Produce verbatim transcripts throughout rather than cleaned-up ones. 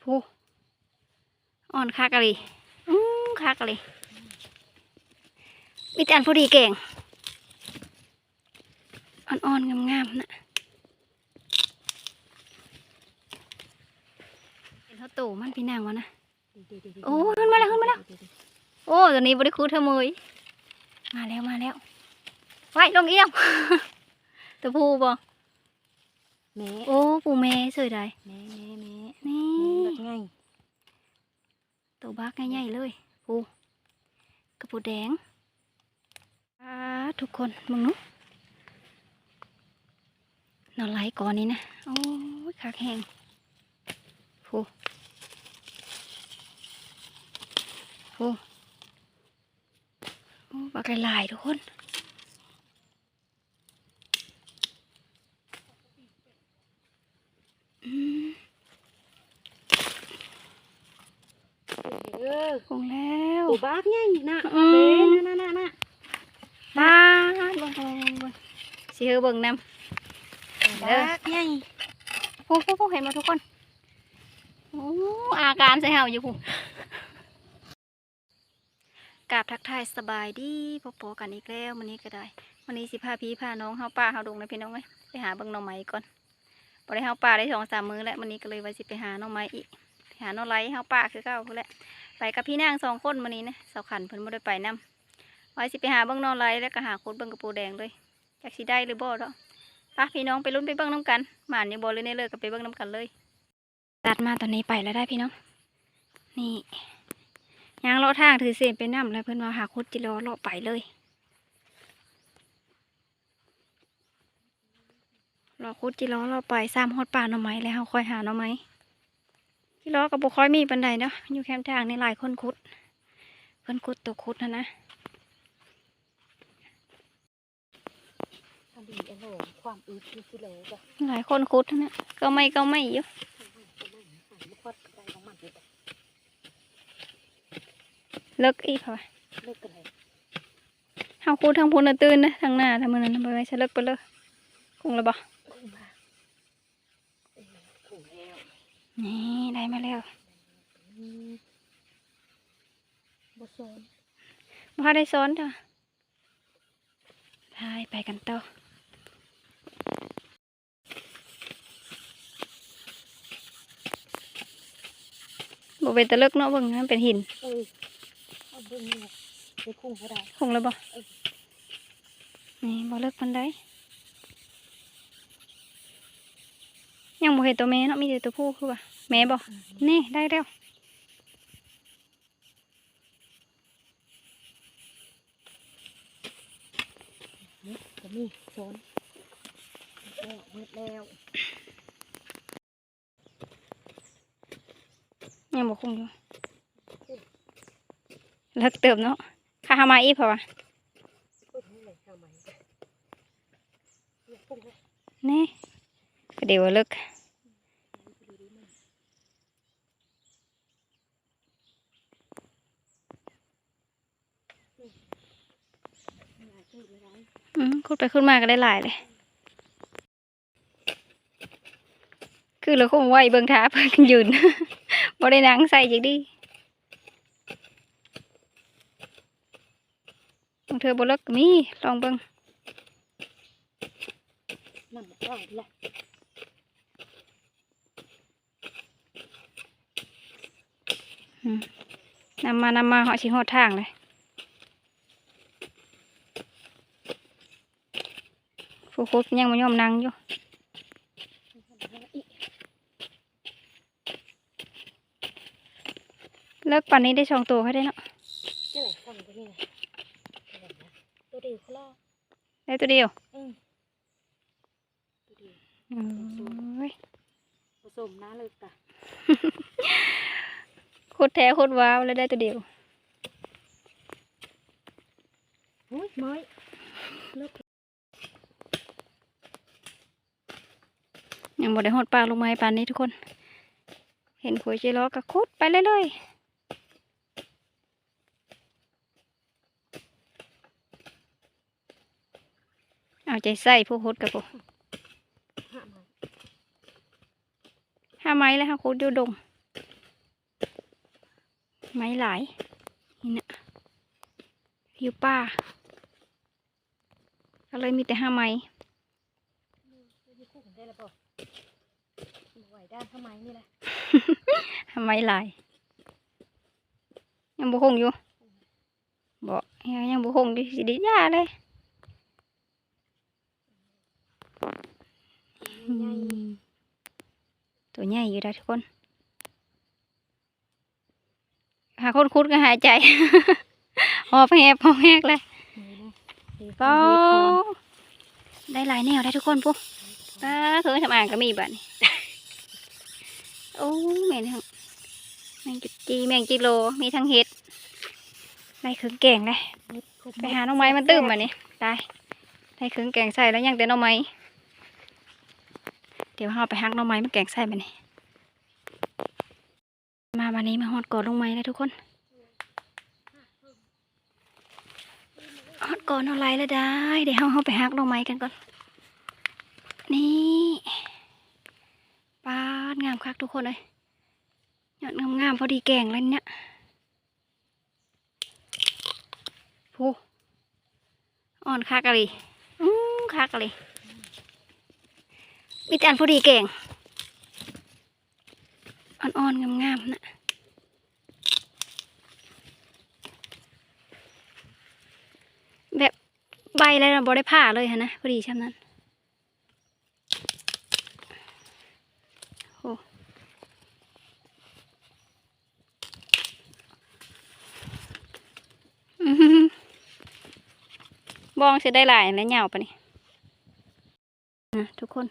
โอ้ อ่อนคักอะลี อืมคักอะลี มีแต่อันพอดีแกง อ่อนๆ งามๆ นะ เป็นเท่าโตมันพี่นางวะนะ โอ้ ขึ้นมาแล้ว ขึ้นมาแล้ว โอ้ ตัวนี้บ่ได้คูดเท่าเมย มาแล้ว มาแล้ว ไว้ ลงเอี้ยว ตัวผู้บ่ แม่ โอ้ ผู้แม่เฉยได้ แม่ แม่ แม่ นี่ แม่ บักใหญ่ ตัวบักใหญ่ๆ เลย ผู้ กระปูแดง อ่า ทุกคน มึงนุ หน่อไลก่อนนี้นะ โอ้ย คักแฮง ผู้ ผู้ โอ้ บักหลายๆ ทุกคน อืม เออ คงแล้ว ตัวบักใหญ่นะ อืม เด้ น่ะ น่ะ น่ะ น่ะ บ้าด เบิ่ง เบิ่ง เบิ่ง เบิ่ง สิเฮอเบิ่งนำ เด้อ บักใหญ่ ผู้ ผู้ ผู้ เห็นบ่ทุกคน โอ้ อาการใส่เฮาอยู่ผู้ กราบทักทายสบายดี พบปะกันอีกแล้ว มื้อนี้ก็ได้ มื้อนี้สิพาพี่พาน้องเฮาป่าเฮาดงนะพี่น้องเอ้ย ไปหาเบิ่งหน่อไม้ก่อน บ่ได้เฮาป่าได้สองสามมื้อแล้ว มื้อนี้ก็เลยว่าสิไปหาหน่อไม้อีก ไปหาหน่อไลเฮาป่าคือเก่าพู้นแหละ ไปกับพี่นางสองคนมื้อนี้นะ สาวขันเพิ่นบ่ได้ไปนำ ว่าสิไปหาเบิ่งหน่อไลแล้วก็หาขุดเบิ่งกระปูแดงเลย จักสิได้หรือบ่ดอก ไปพี่น้องไปลุ้นไปเบิ่งนำกัน หมานอยู่บ่หรือแนวใดก็ไปเบิ่งนำกันเลย ตัดมาตอนนี้ไปแล้วได้พี่น้อง นี่ ย่างเลาะทางถือเศษไปนำแล้ว เพิ่นว่าหาขุดจิเลาะเลาะไปเลย เลาะขุดจิเลาะเลาะไป ซ้ำฮอดป่าหน่อไม้แล้ว เฮาค่อยหาหน่อไม้ จิเลาะก็บ่ค่อยมีปานใดเนาะ อยู่แคมทางนี่หลายคนขุด เพิ่นขุดตัวขุดหั้นนะ อันนี้อันโหลความอึดอยู่ที่โหลจ้ะ หลายคนขุดนะ ก็ไม่ ก็ไม่อยู่ มันควัดได้ของมันอยู่จ้ะ เลิกอีกเหรอวะ เลิกกันเลย เฮาขุดทางพุ้นน่ะตื่นนะ ทางหน้า ทางมื้อนั้นน่ะ บ่ไว้ซะ เลิกไปเลย คงแล้วบ่ คงมา เออ คงแล้ว นี่ ได้มาแล้ว อืม บ่ซ้อน บ่ทันได้ซ้อนจ้ะ ไป ไปกันต่อ บ่เป็นตาเลิกเนาะ เบิ่งมันเป็นหิน เออ เอาเบิ่งนี่แหละ ไปคุ้งก็ได้ คงแล้วบ่ เออ นี่บ่เลิกปานใด ยังบ่เห็นตัวแม่เนาะ มีแต่ตัวผู้คือว่า แม่บ่ อืม นี่ ได้แล้ว นี่ก็มีซ้อน ออกหมดแล้ว ยังบ่คุ้มอยู่ เลิกเติมเนาะ ข้าหามาอีกเพราะว่า นี่ ก็เดี๋ยวเลิก อืม ขุดไปขุดมาก็ได้หลายเลย คือเราคงไหวเบิ่งท่าเพิ่นยืน บ่ได้นั่งใส่จักดี บางเทื่อบ่เลิกก็มี ลองเบิ่ง นั่นแหละ อืม นำมา นำมา เฮาสิฮอดทางเลย ผู้ขุดยังบ่ยอมนั่งอยู่ เลิกปานนี้ได้สองตัวก็ได้เนาะ นี่แหละ สองตัวนี่แหละ ตัวเดียวก็รอด ได้ตัวเดียว อืม โอ้ย ผสมหน้าเลยจ้ะ โคตรแท้โคตรว้าว แล้วได้ตัวเดียว โอ้ย เมย ยังบ่ได้ฮอดปากลูกไม้ปานนี้ทุกคน เห็นผัวเจล้อก็ขุดไปเรื่อยๆ เอาใจใส่ผู้ขุดกับผู้ ห้าไม้ ห้าไม้แล้วค่ะ ขุดอยู่ดง ไม้หลาย นี่นะ อยู่ป่า ก็เลยมีแต่หาไม้ ไหวด้านทำไมนี่แหละ หาไม้หลาย ยังบ่คงอยู่ บ่ ยัง ยังบ่คงอยู่ สิได้ย่าเลย ใหญ่ อืม ตัวใหญ่อยู่นะทุกคน หาคนขุดก็หายใจ หอบแหบ หอบแหบเลย นี่นะ ก็ ได้หลายแนวได้ทุกคนปุ๊บ อ่า เครื่องสำอางก็มีบัดนี้ โอ้ แม่นทั้ง แมงจุดจี แมงจิโล มีทั้งเห็ด ได้เครื่องแกงได้ ไปหาหน่อไม้มาตื่มบัดนี้ ตาย ได้เครื่องแกงใส่แล้วยังแต่หน่อไม้ เดี๋ยวเราไปหักหน่อไม้มาแกงใส่บัดนี้ มาวันนี้มาฮอดกอหน่อไม้แล้วทุกคน ฮอดกอหน่อไม้แล้วได้ เดี๋ยวเรา เราไปหักหน่อไม้กันก่อน นี่ ปาด งามคักทุกคนเลย ยอดงามๆ พอดีแกงเลยเนี่ย ผู้ อ่อนคักอะลี อืม คักอะลี มีแต่อันพอดีแกง อ่อนๆ งามๆ นะ แบบใบแล้วเราบ่ได้ผ่าเลยหั้นนะ พอดีช่ำนั้น โอ้ อือหือ บ้องสิได้หลายแล้ว ยาวปะนี่ นะทุกคน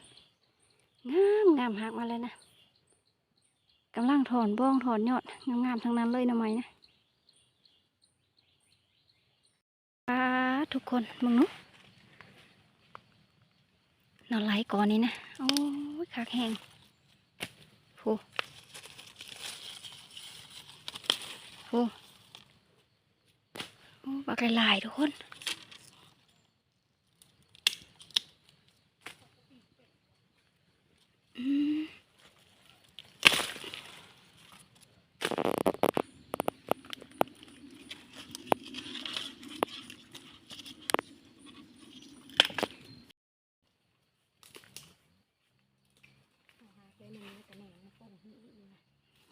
งามงาม หักมาเลยนะ กำลังถอนบ้องถอนยอด งามๆ ทั้งนั้นเลยหน่อไม้นะ อ่า ทุกคน มึงนุ๊ก หน่อไม้ก่อนนี้นะ โอ้ย คักแฮง โห โห โอ้ บักหลายๆ ทุกคน อืม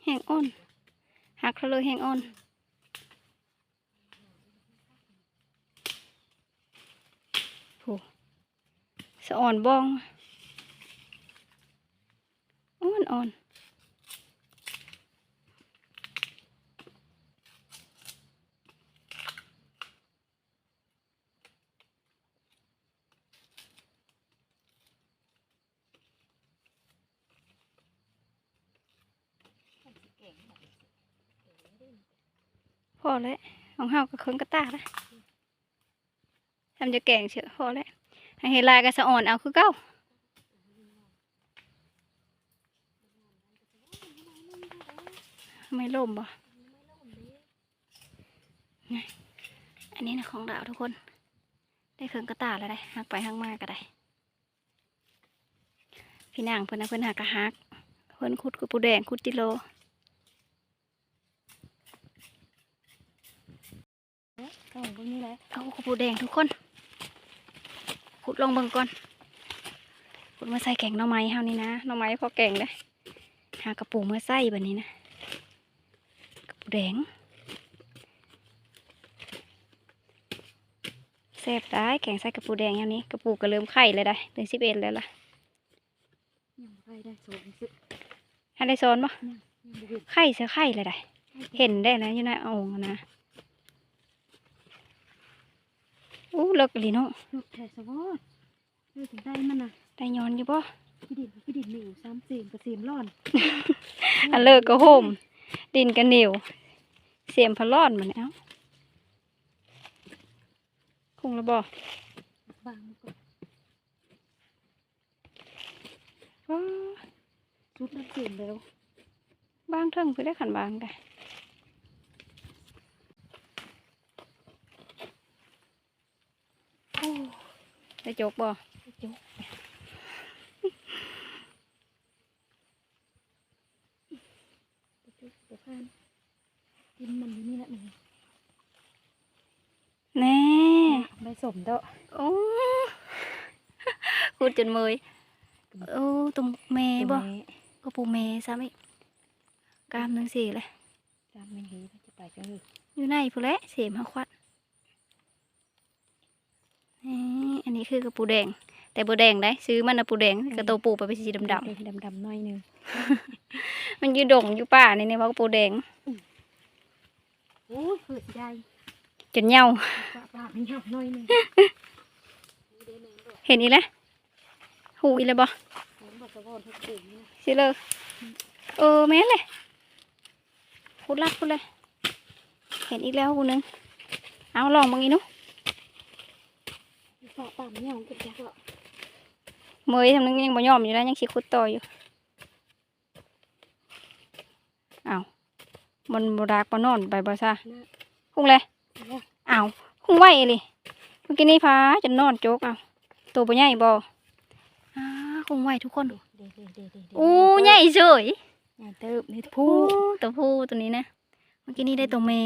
แฮงอ่อน หักเขาเลย แฮงอ่อน โห สะอ่อนบ้อง อ่อนอ่อน พอแล้ว ของเฮาก็เคิงกระตาละ ทำจะแกงเฉยพอแล้ว ให้เห็นลายก็สะอ่อนเอาคือเก่า ไม่ล่มบ่ อันนี้นะของดาวทุกคน ได้เคิงกระตาแล้วได้ หักไปหักมาก็ได้ พี่นางเพิ่นนะ เพิ่นหักกะหัก เพิ่นขุดกะปูแดง ขุดจิโล เอาเบิ่งนี่แหละ เอากะปูแดงทุกคน ขุดลองเบิ่งก่อน ขุดมาใส่แกงหน่อไม้เฮานี่นะ หน่อไม้พอแกงได้ หากะปูมาใส่บัดนี้นะ กะปูแดง แซ่บตาย แกงใส่กะปูแดงอย่างนี้ กะปูก็เริ่มไข่แล้วได้ เดือนสิบเอ็ดแล้วล่ะ ยังบ่ได้ได้สอนสิ ให้ได้สอนบ่ ยัง ยังบ่เห็น ไข่เสือไข่เลยได้ ไข่เสือ เห็นได้นะ อยู่ในโอ่งนะ อู้ เลิกอีหลีเนาะ เลิกแท้สะวอด เลิกถึงได้มันนะ ได้ย้อนอยู่บ่ ขี้ดิน ขี้ดินเหนียวซ้ำเสียมกะเสียมร่อน อันเลิกก็โฮม ดินกะเหนียว เสียมพะร่อนมันเนี่ย เอ้า คงแล้วบ่ บางมันก็ ว้า สุดน้ำเสียมแล้ว บางเทิงคือได้ขันบางได้ โอ้ ได้จกบ่ ได้จก ได้จกบ่ผ่าน กินมันอยู่นี่แหละนี่ แน่ ใบส้มเด้อ โอ้ ขุดจนเมื่อย โอ้ ตัวแม่บ่ ตัวแม่ ก็ปูแม่ซ้ำอีก กามหนึ่งสี่เลย กามหนึ่งสี่เลย จะไปจังเลย อยู่ในพุ้นแหละ เสมหาควัด นี่ อันนี้คือกระปูแดง แต่บ่แดงได้ ซื้อมันนะปูแดง อืม กระโตปูไปเป็นสีดำๆ ดำๆหน่อยหนึ่ง มันอยู่ดงอยู่ป่านี่ นี่ว่ากระปูแดง อืม โอ้ย เผื่อสิได้ จนเหย้า ปะปะมันเหย้าหน่อยหนึ่ง เห็นอีกแล้ว ฮู้อีกแล้วบ่ เห็นบ่สะวอนทุกกลุ่มนี่นะ สิเลย เออ แม่นเลย พุดลัดพุดเลย เห็นอีกแล้วฮู้หนึ่ง เอาลองเบิ่งอีหนู ปะปะมันเหย้าเก็บจักเหรอ เมยทำนึงยังบ่ยอมอยู่นะ ยังสิขุดต่ออยู่ อ้าว มันบ่ดักบ่นอนไปบ่ซะ นะ คงเลย นะ อ้าว คงไวอีหลี เมื่อกี้นี้พาจนนอนโจก อ้าว ตัวบ่ใหญ่บ่ อ้า คงไวทุกคน เด้ๆๆๆๆ อู้ ใหญ่เฉย ใหญ่เติบ นี่ผู้ อู้ ตัวผู้ตัวนี้นะ เมื่อกี้นี้ได้ตัวแม่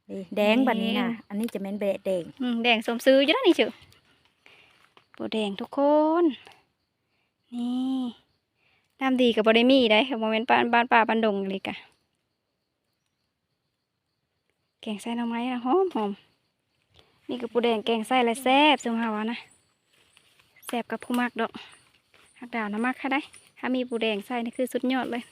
นี่แดงบัดนี้นะ แดง อันนี้จะแม่นแบะแดง อืม แดงสมซื่ออยู่นะนี่เฉย ปูแดงทุกคน นี่ น้ำดีก็บ่ได้มีได้ บ่แม่นบ้าน บ้านป่าบ้านดงเลยกะ แกงใส่หน่อไม้นะ หอมหอม นี่ก็ปูแดงแกงใส่และแซ่บ ซุมเฮาว่านะ แซ่บกับผู้มักดอก ผักดาวนะมักค่ะได้ ถ้ามีปูแดงใส่นี่คือสุดยอดเลย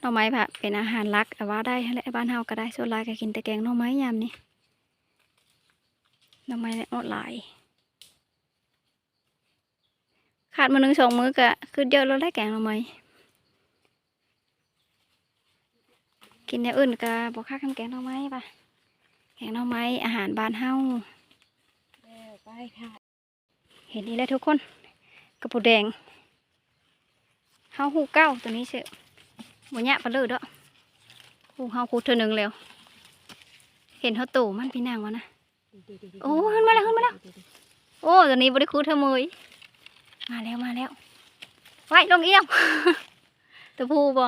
หน่อไม้พะเป็นอาหารหลัก แต่ว่าได้หั้นแหละ บ้านเฮาก็ได้ ส่วนหลายก็กินแต่แกงหน่อไม้ยามนี้ หน่อไม้เนี่ยอดหลาย ขาดมื้อหนึ่งสองมื้อก็คือเยอะแล้วแหละแกงหน่อไม้ กินอย่างอื่นก็บ่คักนำแกงหน่อไม้ปะ แกงหน่อไม้อาหารบ้านเฮา เออ ไปค่ะ เห็นอีกแล้วทุกคน กระปูแดง เฮาฮู้เก่าตัวนี้เสีย บ่ยะปะเลยเด้อ ฮู้เฮาขุดเทื่อหนึ่งแล้ว เห็นเฮาโตมันพี่นางวะนะ โอ้ ขึ้นมาแล้ว ขึ้นมาแล้ว โอ้ ตัวนี้บ่ได้ขุดเทื่อเมย มาแล้ว มาแล้ว ไว้ลงเอี่ยม ตัวผู้บ่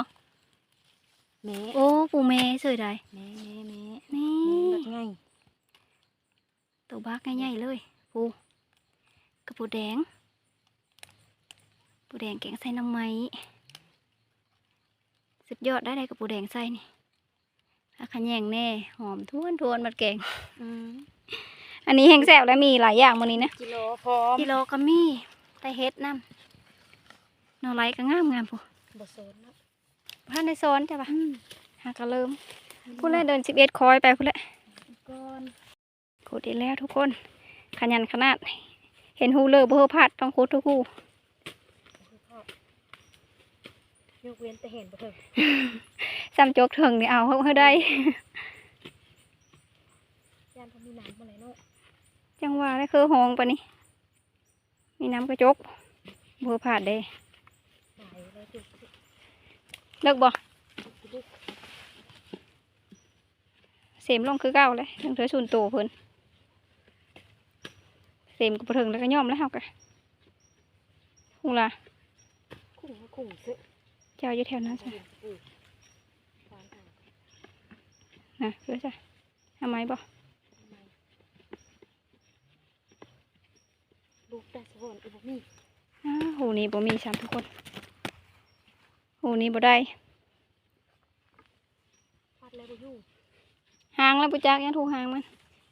แม่ โอ้ ปูแม่เฉยได้ แม่ แม่ แม่ นี่ แม่บักไง ตัวบักใหญ่ๆเลย ปู กระปูแดง ปูแดงแกงใส่หน่อไม้ สุดยอดได้เลยกระปูแดงใส่นี่ ผักขะแยงแน่ หอมทวนทวนมัดแกง อืม อันนี้แห้งแซ่บแล้วมีหลายอย่างมื้อนี้นะ จิโลพร้อม จิโลก็มี แต่เห็ดนำ หน่อไม้ก็งามงามพู้น บ่สนเนาะ บ่ทันได้สนจ้ะปะ อืม หากะเริ่ม อืม พู้นแหละเดินสิบเอ็ดคอยไปพู้นแหละ ก่อน ขุดอีกแล้วทุกคน ขยันขนาด เห็นฮูเลยบ่เฮอพลาด ต้องขุดทุกฮู ยกเว้นแต่เห็นบ่เถิง ซ้ำจกเถิงนี่เอาเฮาให้ได้ ย่านเขามีน้ำบ่ไหลเนาะ จังหวะได้คือห้องปะนี่ มีน้ำกระจก บ่เฮอพลาดเด้ ไหลแล้วจุด เลิกบ่ เสมลงคือเก่าเลย เรื่องเธอส่วนตัวเพิ่น เสมก็บ่เถิงแล้วก็ยอมแล้วเฮากะ คุงล่ะ คุง คุงเสอะ เจ้าอยู่แถวนั้นซะ อืม นะ เพื่อซะ เอาไม้บ่ ลูกได้สะวอนอีบ่มี อ้า ฮูนี้บ่มีซ้ำทุกคน ฮูนี้บ่ได้ พัดแล้วบ่อยู่ หางแล้วบ่จัก ยังถูกหางมัน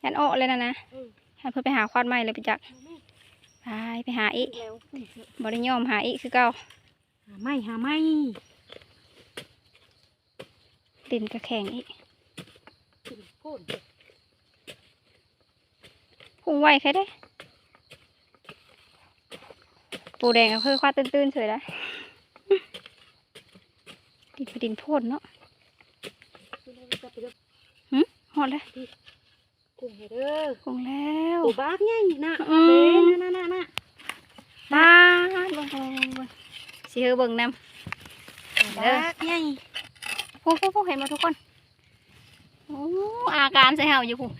ยันออกเลยนะนะ เออ ให้เพิ่นไปหาควัดใหม่เลยบ่จัก บ่มี ไป ไปหาอีก แล้ว บ่ได้ยอมหาอีกคือเก่า หาใหม่ หาใหม่ ดินก็แข็งอีก กินโพด พุงไวแค่เด้ ปูแดงก็คือควัดตื้นๆเฉยได้ ดินไปดินโพดเนาะ หึ ฮอดแล้ว กุ้งให้เด้อ กุ้งแล้ว ตัวบักใหญ่นะ อืม เด้ น่ะ น่ะ น่ะ น่ะ ปาด เบิ่ง เบิ่ง เบิ่ง เบิ่ง สิให้เบิ่งนำ ตัวบักใหญ่ พู้น พู้น พู้น เห็นบ่ทุกคน โอ้ อาการใส่เฮาอยู่พู้น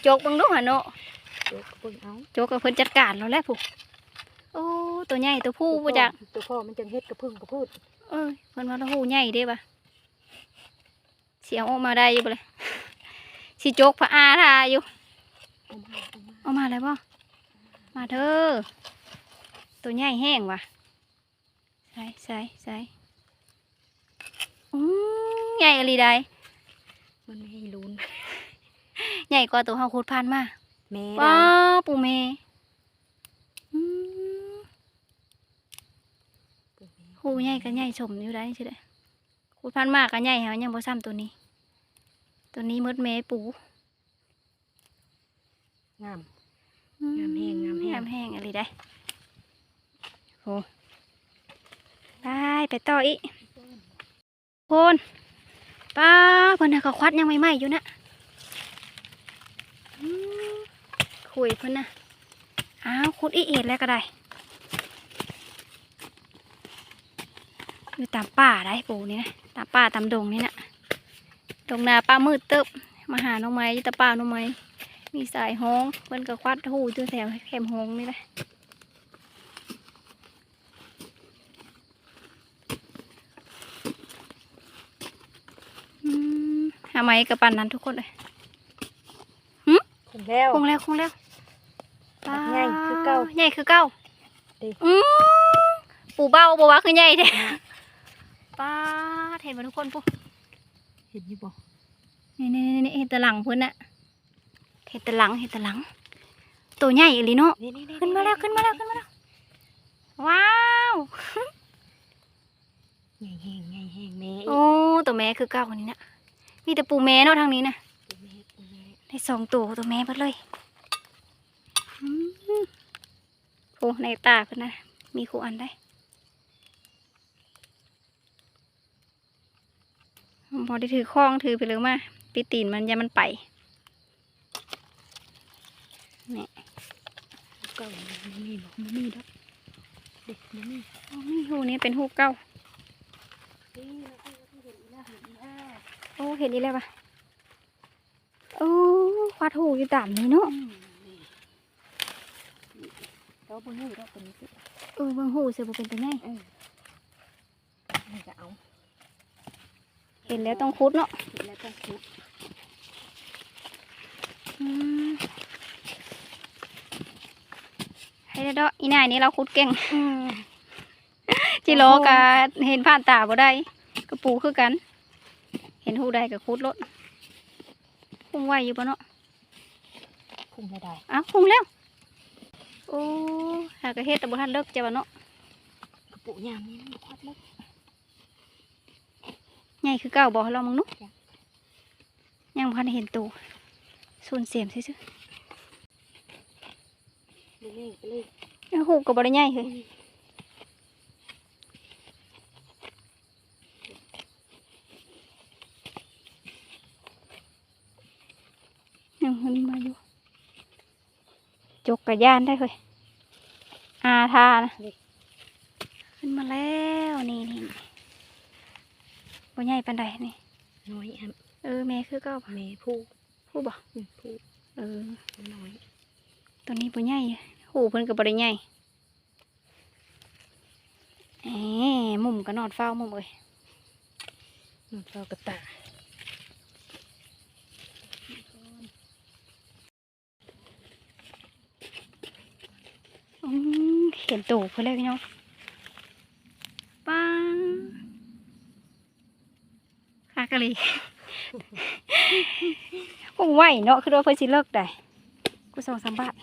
จกเบิ่งดูหั่นเนาะ จกเบิ่งเอา จกกับเพิ่นจัดการแล้วแหละพู้น โอ้ ตัวใหญ่ตัวผู้บ่จัก ตัวพ่อมันจังเฮ็ดกระพึ่งกระพืด เอ้ย เพิ่นว่าตัวผู้ใหญ่เด้บ่ะ สิเอาออกมาได้อยู่บ่เลย สิจกผ้าอ้าทาอยู่ เอามา เอามา เอามาเลยบ่ มาเถอะ ตัวใหญ่แฮงว่ะ ใส่ ใส่ ใส่ อืม ใหญ่อีหลีใด มันไม่ให้ลุ้น ใหญ่กว่าตัวเฮาขุดผ่านมา แม่ ว้า ดาว ปูแม่ อืม ปูแม่ หูใหญ่ก็ใหญ่สมอยู่ได้สิได้ ขุดผ่านมาก็ใหญ่ เฮายังบ่ซ้ำตัวนี้ ตัวนี้มดแม่ปู งาม อืม งามแฮง งามแฮง งามแฮงอีหลีได้ โห ไป ไปต่ออีก พู้น ป้า เพิ่นน่ะก็ควัดยังใหม่ๆอยู่นะ อืม คุยเพิ่นน่ะ อ้าว ขุดอีกเอ็ดแล้วก็ได้ อยู่ตามป่าได้ปูนี่นะ ตามป่าตามดงนี่นะ ดงนาป่ามืดเติบ มาหาหน่อไม้อยู่แต่ป่าหน่อไม้ มีสายฮ้อง เพิ่นก็ควัดหูอยู่แถวแคมฮ้องนี่แหละ อืม หาไม้กับปานนั้นทุกคนเลย หึ คงแล้ว คงแล้ว คงแล้ว บักใหญ่คือเก่า ใหญ่คือเก่า ดิ อืม ปูเบ้าบ่ว่าคือใหญ่แท้ อ่ะ ป๊าด เห็นบ่ทุกคนปุ๊ เห็นอยู่บ่ นี่ๆๆๆ เห็นแต่หลังเพิ่นน่ะ เห็นแต่หลัง เห็นแต่หลัง ตัวใหญ่อีหลีเนาะ นี่ๆๆๆ ขึ้นมาแล้ว ขึ้นมาแล้ว ขึ้นมาแล้ว ว้าว ใหญ่แฮง ใหญ่แฮงแม่ โอ้ ตัวแม่คือเก่านี่นะ มีแต่ปูแม่เนาะทางนี้นะ ปูแม่ ปูแม่ ได้สองตัว ตัวแม่เบิดเลย อืม โอ้ ในตาเพิ่นนะ มีคู่อันได้ บ่ได้ถือของ ถือไปเลยมา ปิดตีนมัน อย่ามันไป นี่ เก่า บ่มีบ่ บ่มีดอก เด็ก บ่มี บ่มี หูนี่เป็นหูเก่า นี่ เราก็เห็นอีหน้า เห็นอีหน้า โอ้ เห็นอีแล้วปะ โอ้ ควัดหูอยู่ตามนี้เนาะ อืม นี่ แล้วบ่มีดอกตัวนี้สิ เออ เบิ่งหูสิบ่เป็นตาใหญ่ เออ นี่ก็เอา เห็นแล้วต้องขุดเนาะ เห็นแล้วต้องขุด อืม ให้เดาะ อีนายนี่เราขุดเก่ง อืม จิโลกะเห็นผ่านตาบ่ได้ กะปูคือกัน เห็นหูใดกะขุดโลด คงไวอยู่บ่เนาะ คงบ่ได้ อ้าว คงแล้ว โอ้ หากะเฮ็ดแต่บ่ทันเลิกจ้ะวะเนาะ กะปูยามนี้มันบ่ควัดเลิก ใหญ่คือเก่าบ่ ลองมึงดู จ้ะ ยังบ่ทันเห็นโต สูนเสียมซื่อๆ เดี๋ยวนี้ไปเลย เอ้า หูก็บ่ได้ใหญ่เฮ้ย อืม ยังขึ้นมาอยู่ จกกะย่านได้เฮ้ย อาทานะ นี่ ขึ้นมาแล้ว นี่ นี่ บ่ใหญ่ปานใดนี่ น้อยอัน เออ แม่คือเก่าปะ แม่ผู้ ผู้บ่ อืม ผู้ เออ น้อย ตัวนี้บ่ใหญ่ หูเพิ่นก็บ่ได้ใหญ่ แหม มุมก็นอนเฝ้ามุมเอ้ย นอนเฝ้ากะตา อืม เห็นโตเพิ่นแล้วพี่น้อง ป๊าด คักอีหลี คงไวเนาะ คือว่าเพิ่นสิเลิกได้ กูสองสามบาท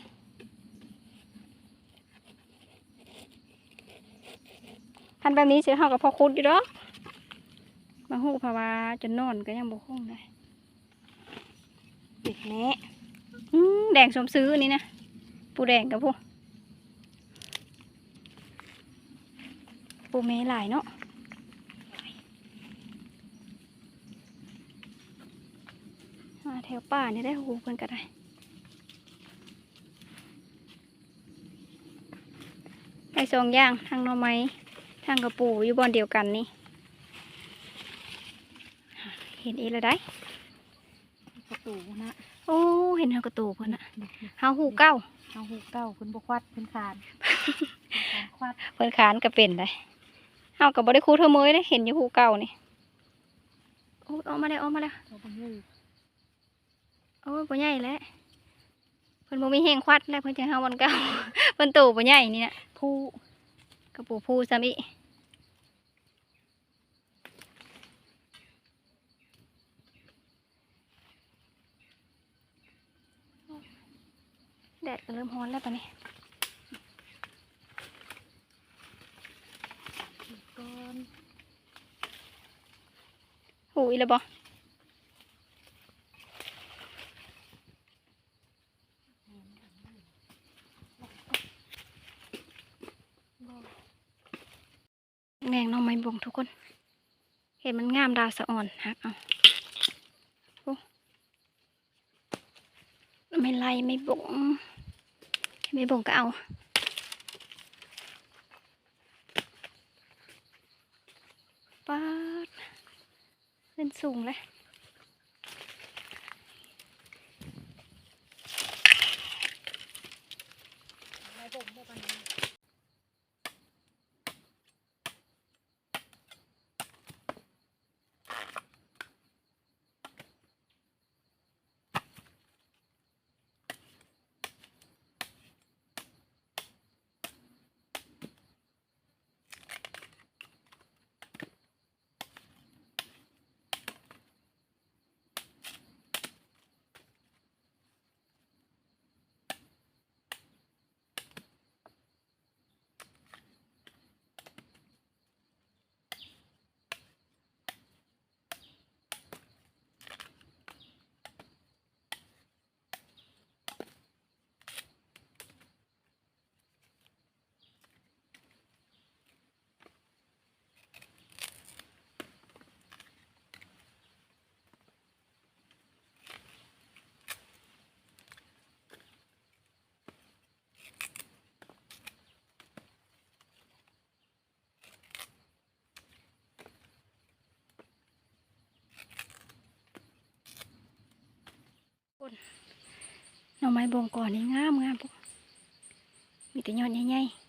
คันแบบนี้สิเฮาก็พอขุดอยู่ดอก บางฮู้เพราะว่าจนนอนก็ยังบ่คงได้ เด็กแม่ อืม แดงสมซื้ออันนี้นะ ปูแดงกับผู้ ปูแม่หลายเนาะ มาแถวป่านี่ได้ โห เพิ่นก็ได้ ได้สองอย่าง ทั้งหน่อไม้ ทั้งกะปู อยู่บ่อนเดียวกันนี่ เห็นอีกแล้วได้ กะปูนะ โอ้ เห็นเฮากะโตเพิ่นน่ะ นี่ นี่ เฮาฮู้เก่า เฮาฮู้เก่า เพิ่นบ่ควัด เพิ่นคาน เพิ่นคานควัด เพิ่นคานก็เป็นได้ เฮาก็บ่ได้คูเทิงมื้อเด้ เห็นอยู่ฮู้เก่านี่ โอ้ย ออกมาแล้ว ออกมาแล้ว ตัวบ่ใหญ่ โอ้ย บ่ใหญ่แล้ว เพิ่นบ่มีแฮงควัดแล้ว เพิ่นจะหาวันเก่า เพิ่นโตบ่ใหญ่นี่นะ ผู้ กระปูผู้ซ้ำอีก แดดก็เริ่มร้อนแล้วปะนี่ ก่อน หูอีกแล้วบ่ แมงหน่อไม้บงทุกคน เห็นมันงามดาวสะอ่อน หักเอา โอ้ ไม่ไล่ไม่บง ไม่บงก็เอา ป๊าด ขึ้นสูงเลย คน หน่อไม้บงกอนี่งามงามพวก มีแต่ยอดใหญ่ๆ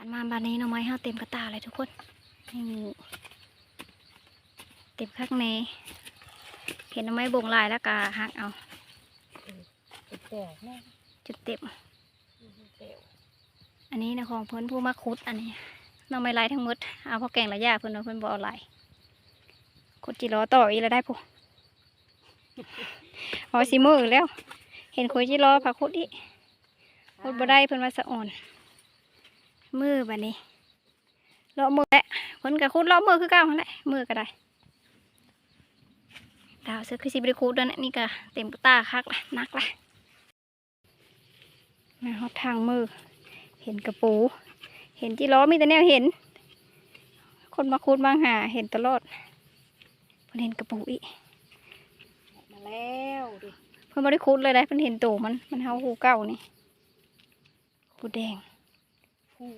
ตัดมาบาดนี้หน่อไม้เฮาเต็มกระตาเลยทุกคน นี่ เต็มคักแน่ เห็นหน่อไม้บงหลายแล้วก็หักเอา แตกแน่ จุดเต็ม แตก อันนี้นะของเพิ่นผู้มาขุดอันนี้ หน่อไม้หลายทั้งหมด เอาพอแกงละย่าเพิ่นว่าเพิ่นบ่เอาหลาย ขุดจิรอต่ออีกแล้วได้ผู้ เอาสิมือแล้ว เห็นขุดจิรอพาขุดอีก ขุดบ่ได้เพิ่นว่าสะอ่อน มือบัดนี้ เลาะมือแหละ เพิ่นก็ขุดเลาะมือคือเก่าหั่นแหละ มือก็ได้ ดาวเสือคือสิบ่ได้ขุดแล้วนะ นี่ก็เต็มตาคักละ หนักละ มาฮอดทางมือ เห็นกระปู เห็นจิรอมีแต่แนวเห็น คนมาขุดมาหาเห็นตลอด เพิ่นเห็นกระปูอีก มาแล้วดิ มันบ่ได้ขุดเลยได้ เพิ่นเห็นโตมัน มันเห่าคู่เก่านี่ ผู้แดง ผู้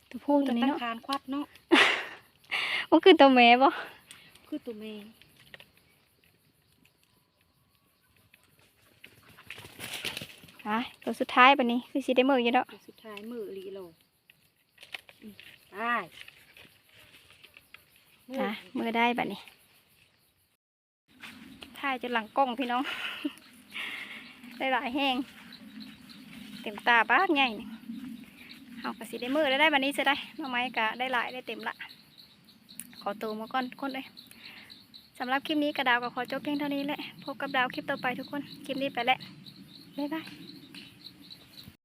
ตัวผู้ตัวนี้ ตั้ง เนาะ คานควัดเนาะ มันคือตัวแม่บ่ คือตัวแม่ อ่ะ ตัวสุดท้ายบัดนี้ คือสิได้มื้ออยู่เนาะ ตัวสุดท้ายมืออีหลีโลอืมไป อ่ะ มื้อได้บัดนี้ ถ่ายจนหลังกล้องพี่น้อง ได้หลายแฮง เต็มตาปากใหญ่นี่ เฮาก็สิได้มื้อแล้วได้บัดนี้ซะได้ หน่อไม้ก็ได้หลายได้เต็มละ ขอตัวมาก่อนทุกคนเอ้ย สำหรับคลิปนี้กะดาวก็ขอจบเพียงเท่านี้แหละ พบกับดาวคลิปต่อไปทุกคน คลิปนี้ไปแล้ว บ๊ายบาย